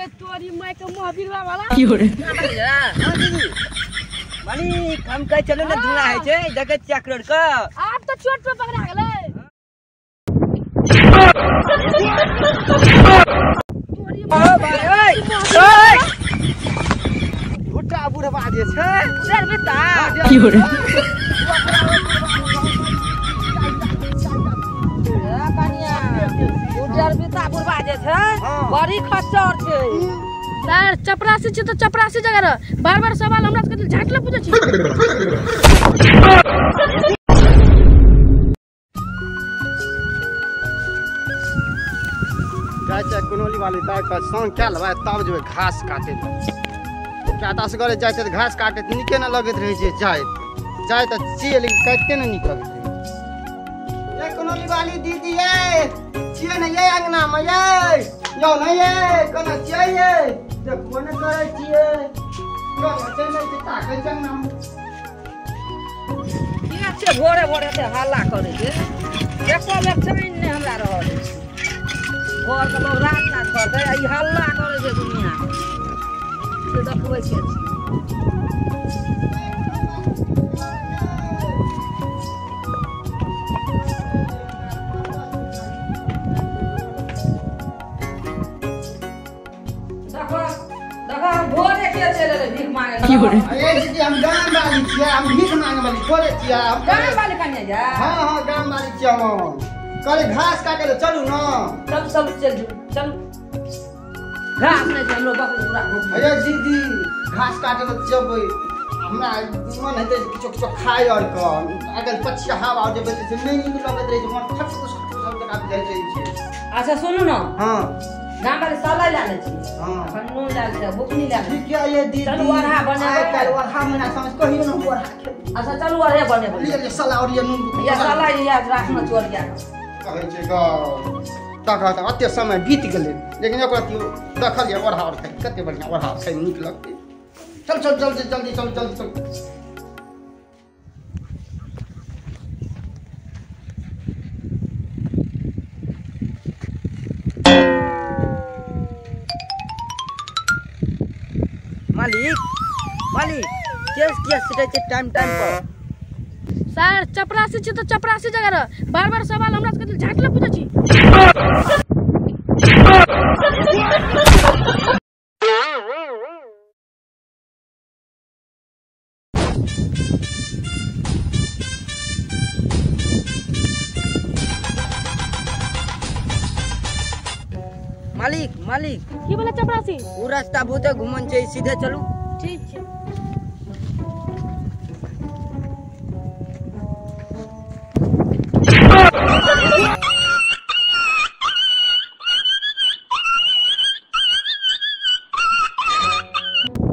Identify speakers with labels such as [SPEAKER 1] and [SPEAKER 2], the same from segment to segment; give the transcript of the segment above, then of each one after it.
[SPEAKER 1] गे तोरी माय के महावीरवा वाला।
[SPEAKER 2] की हो रे?
[SPEAKER 3] हां दीदी मालिक हम कह चलो ना धुआं है छै देखै छियै अखरोट के।
[SPEAKER 1] आप तो चोट पे पकड़ा गेलै।
[SPEAKER 3] ओ भाई ओए ओए झूठा बुढ़वा जे छै
[SPEAKER 2] सर बेटा। की हो रे?
[SPEAKER 4] उजर बेटा बुढ़वा जे छै बड़ी खच्चर छै।
[SPEAKER 1] सर चपरासी छी तो चपरासी जगह रह। बार बार सवाल हमरा के झाटले पूछै छी।
[SPEAKER 5] जाइ छै कुनौली वाली दाइ के संग कए लेबै तब जेबै घास काटे लए। क्या दस गोरे जाइ छै तऽ घास काटे तऽ नीके ने लगैत रहै छै। जाइत जाइ तऽ छियै लेकिन काटिते ने नीक लगैत रहै छै। ये कुनौली वाली दीदी ये छियै ने ये अंगना मे ये यौ ने ये कोना छियै ये देखबो ने करै छियै कोना छै ने छै ताकै छै अंगना मे।
[SPEAKER 4] किया छै भोरे भोरे एते हल्ला करै छै? एको बेर चैन नहि हमरा रहल अछि। घर के लोग राज काज करतै आ ई हल्ला करै छै दुनिया से देखबै छै। देखो देखो भोरे के चलि एलै भीख मांगे।
[SPEAKER 2] की हो रे?
[SPEAKER 5] अरे दीदी हम गाम वाली छियै, हम भीख मांगे वाली थोड़े छियै। हम
[SPEAKER 4] गाम वाली कन्या जा।
[SPEAKER 5] हाँ हाँ गाम वाली छियै हम। कहले घास काटे ले चलू ना।
[SPEAKER 4] चल चल चल चल घास नहीं छै हमरो बकरी पूरा भूख।
[SPEAKER 5] अरे दीदी घास काटे ले जेबै हमरा मन हेतै किछो किछो खाय और के आइ पछिया हवा जे बजै छै नहि नीक लगैत रहै छै। मन खटखुस खटखुस जकाँ बुझाइत रहै छै।
[SPEAKER 4] अच्छा सुनू ना।
[SPEAKER 5] हाँ
[SPEAKER 4] गाम वाली सलाई लए लै छी।
[SPEAKER 5] हाँ
[SPEAKER 4] अखन नून लए लै छै बुकनी लए लै।
[SPEAKER 5] ठीक है ये दीदी
[SPEAKER 4] चलू अरहा बनेबै।
[SPEAKER 5] आइ काल्हि अरहा महीना समझ कहियो न अरहा खेबै।
[SPEAKER 4] अच्छा चलू अरहे बनेबै।
[SPEAKER 5] लिअ सला और ये नून
[SPEAKER 4] या सलाई या राखना चोरिया
[SPEAKER 5] कहै छै ग तक तऽ एते समय बीत गेलै लेकिन ओकरा केओ देखलियै ओढ़ा और खाइ कते बढ़िआँ ओढ़ा खाइ नीक लगतै। चल चल जल्दी जल्दी चल जल्दी चल।
[SPEAKER 3] मालिक मालिक केस किया सिटै छै टाइम टाइम पर?
[SPEAKER 1] सर चपरासी छी तो चपरासी जगह रह। बार बार सवाल हमरा के झाटले पूछै छी।
[SPEAKER 3] मालिक मालिक
[SPEAKER 1] की बोले चपरासी?
[SPEAKER 3] ओ रास्ता बहुते घुमन छै सीधे चलू।
[SPEAKER 1] ठीक छै।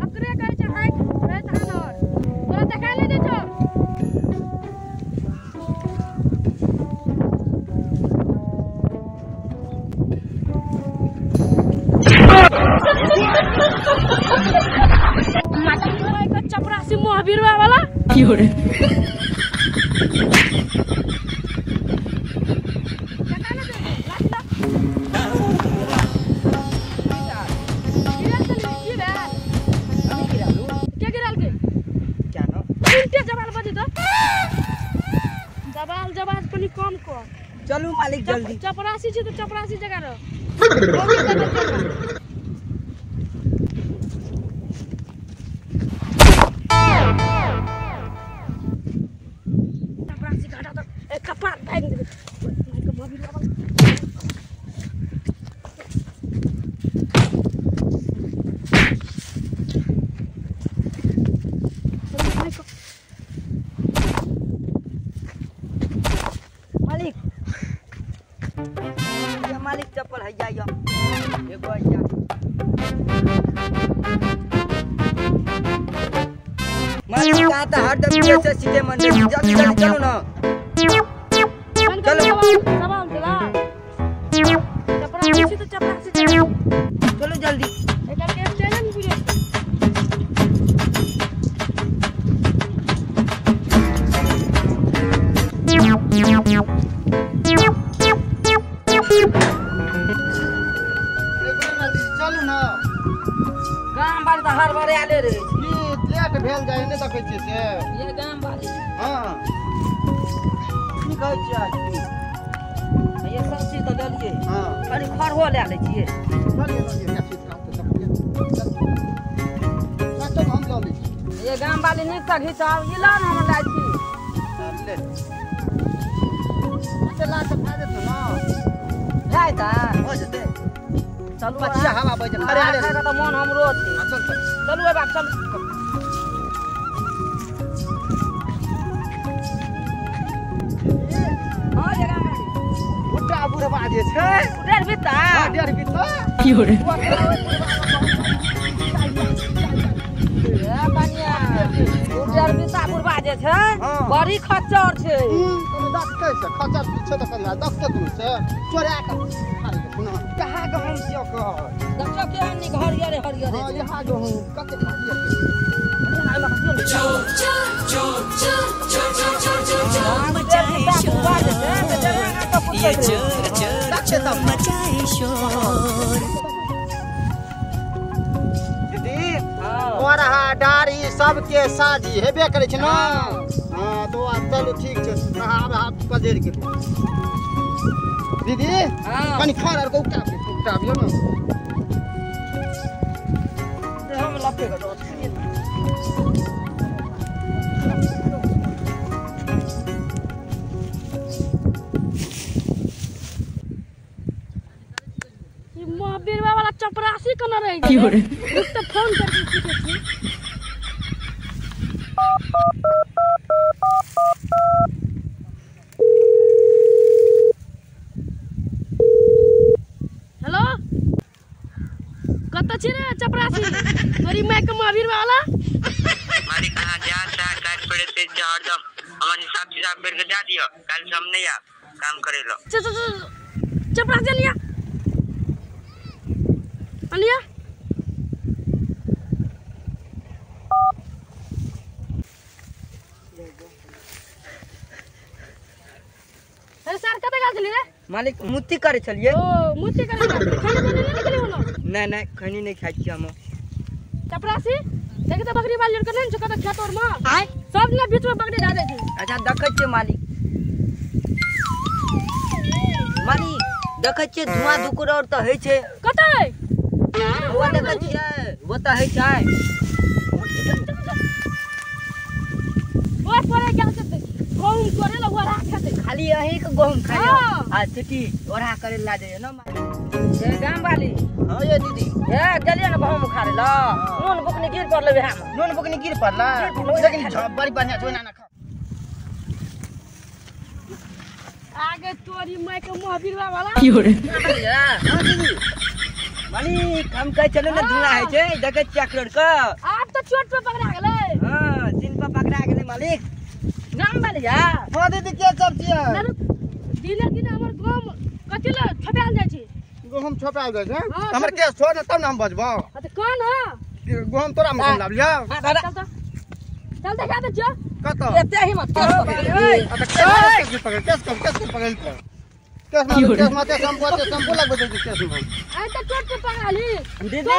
[SPEAKER 1] अकरे कहै छै आँखि रहै तहन और तोरा देखाय नहि दै छौ। चपरासी महावीरवा वाला।
[SPEAKER 2] की हो रे? जबाल जबाल कनी कम कर।
[SPEAKER 3] चलू मालिक जल्दी।
[SPEAKER 1] चपरासी छी तो चपरासी जगह रह। चपरासी घाटा तो एक कपार भाग देबे। मार के महावीरवा वाला।
[SPEAKER 3] मालिक ये मालिक चप्पल है जाइयो एगो है। मालिक कहाँ तो हरदम से सीधे मंदिर जल्दी जल्दी चलो ना। चलो
[SPEAKER 1] सवाल देला चपरासी तो चपरासी
[SPEAKER 3] चलो जल्दी।
[SPEAKER 1] एकर के चैनल बुझे।
[SPEAKER 5] चलू ना।
[SPEAKER 4] गाम बाली तऽ हड़बड़ायले रहै छै।
[SPEAKER 5] की लेट भेल जाइ नहि देखै छियै से?
[SPEAKER 4] ये गाम बाली।
[SPEAKER 5] हँ
[SPEAKER 3] की कहै छियै?
[SPEAKER 4] ये सब चीज तऽ लेलियै।
[SPEAKER 5] हँ
[SPEAKER 4] कनि खरहो लए लै छियै।
[SPEAKER 5] हम लऽ लै छी।
[SPEAKER 4] ये गाम बाली नीकसँ घिचाउ, ई लऽ ने हम लै छी।
[SPEAKER 5] ले ला तऽ भए जेतौ ने?
[SPEAKER 4] भए जेतै?
[SPEAKER 5] भऽ जेतै।
[SPEAKER 4] चलू
[SPEAKER 5] पछिया हवा बहै छै, खड़े हरे।
[SPEAKER 4] खायके तऽ मोन हमरो छै।
[SPEAKER 5] चल चल
[SPEAKER 4] चलू ओहि बाप चलू। हँ ये गाम बाली।
[SPEAKER 5] बुढ़ा बुढ़बा जे छै
[SPEAKER 4] 1.5 बित्ता?
[SPEAKER 5] हँ 1.5 बित्ता।
[SPEAKER 4] 1.5 बित्ता बुढ़बा जे छै बड़ी खच्चर छै।
[SPEAKER 5] देखतै से खच्चर छै तऽ कनि देखतै कोनो से चोरा कऽ खा लेतै ने। कहाँ गहूँम छियै ओकर?
[SPEAKER 4] देखियौ केहन नीक हरियरे हरियरे।
[SPEAKER 5] हँ यहाँ गहूँम कतेक हरियर छै। दीदी ओरहा डारी सबके साजी हेबे करै छै ने? हँ तो आब चलू ठीक छै। आब आब पजेर गेलै। दीदी कनि खर आर के उपटाबियौ ने।
[SPEAKER 4] हम लपटे के दऽ छियै।
[SPEAKER 1] ई महावीरवा वाला चपरासी केना रहि गेलै? रुक तऽ फोन करके पूछै छी। हेलो कतऽ छी रे चपरासी? तोरी माय के महावीरवा वाला।
[SPEAKER 6] मालिक अहाँ जहाँ चाहे काटि पड़ैत अछि हरदम हमर हिसाब किताब करि कऽ दए दिअ, काल्हिसँ हम नहि आयब काम करै लए।
[SPEAKER 1] चल चल चल चपरासी अनिया अनिया। अरे सर कतऽ गेल छली रे?
[SPEAKER 3] मालिक मुत्ती करै छलियै।
[SPEAKER 1] ओ मुत्ती करै छलियै? खाना ताना नहि खेली बोलो?
[SPEAKER 3] नहि नहि खैनी नहि खाइ छियै हम।
[SPEAKER 1] चपरासी देख तऽ बकरी वाली के नहि छौ कतऽ खेत और में? आय सब दिना बीच में बकरी दए दै छै।
[SPEAKER 3] अच्छा देखै छियै मालिक। मालिक देखै छियै धुआं धुकुर और तऽ होइ छै।
[SPEAKER 1] कतऽ?
[SPEAKER 3] ओ देखै छियै ओ तऽ होइ छै।
[SPEAKER 1] ओ परे गेल छै गहूम तोड़े ला ओरा खेतै।
[SPEAKER 3] खाली अहीं के गहूम खाइ आ सिटी ओरा करे ला जाइए ने।
[SPEAKER 4] ये गाम वाली।
[SPEAKER 5] हँ ये दीदी।
[SPEAKER 4] हे गेलियै ने गहूम उखाड़े ला, नून बुकनी गिर पड़लै वएह में।
[SPEAKER 5] नून बुकनी गिर पड़लै? लेकिन बड़ी बढ़िया छै ओहिना ना खा।
[SPEAKER 1] आगे तोरी माय के महावीरवा वाला।
[SPEAKER 5] हँ दीदी।
[SPEAKER 3] मालिक हम कहै छलहुँ ने धुआं होइ छै, देखै छियै अखरोट के।
[SPEAKER 1] आब तऽ चोट पे पकड़ा गेलै।
[SPEAKER 3] हँ सीन पर पकड़ा गेलै मालिक।
[SPEAKER 4] गाम वाली या?
[SPEAKER 5] हँ दीदी के सब छियै?
[SPEAKER 1] दिने दिने हमर गहूम कथी लए छोपायल जाइ छै?
[SPEAKER 5] गहूम छोपायल जाइ छै? हमर केस छोड़ ने तब ने हम बजबौ।
[SPEAKER 1] तऽ कोन हँ?
[SPEAKER 5] गहूम तोरा मे कोन लाबलियौ?
[SPEAKER 1] चल तऽ चल देखा दै छियौ।
[SPEAKER 5] कतऽ?
[SPEAKER 4] एते हिम्मत केस पकड़ि।
[SPEAKER 5] केस केस केस पकड़ि केस केस माते शैम्पू लगबै छै केस में।
[SPEAKER 1] आइ तऽ चोट पे पकड़ा ली।
[SPEAKER 3] दीदी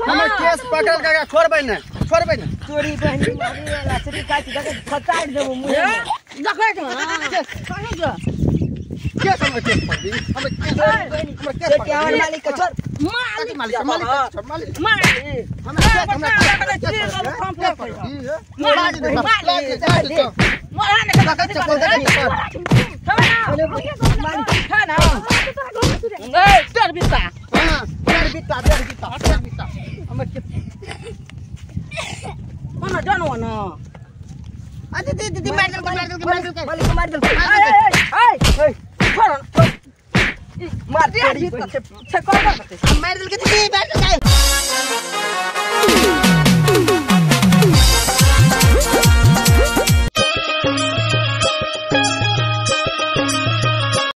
[SPEAKER 5] हमर केस पकड़ के छोड़बै ने, छोड़बै ने।
[SPEAKER 3] तोरी बहिनी मारी वाला सिटी खाइ छी देखै खचारि देबौ मुँह में।
[SPEAKER 4] देखै के कहीं जो
[SPEAKER 5] केस हमर केस पकड़ी हमर केस हमर केस
[SPEAKER 3] पकड़ी। मालिक के छोड़।
[SPEAKER 4] मालिक
[SPEAKER 5] मालिक मालिक छोड़ मालिक
[SPEAKER 4] मालिक
[SPEAKER 5] हमरा केस हमरा केस पकड़ी। मालिक
[SPEAKER 4] मारा ने
[SPEAKER 5] देखै चप्पल देखै चप्पल।
[SPEAKER 4] खाना ए 1.5 बित्ता।
[SPEAKER 5] हां 1.5 बित्ता 1.5 बित्ता 1.5 बित्ता हमर के
[SPEAKER 4] कोना जानू ना।
[SPEAKER 5] आ दीदी दीदी मार देलकै मार देलकै मार देलकै
[SPEAKER 3] मालिक मार देलकै।
[SPEAKER 4] ए ए ए छोड़ मार
[SPEAKER 3] 1.5 बित्ता छै कोन करतै?
[SPEAKER 5] मार देलकै दीदी मार देलकै।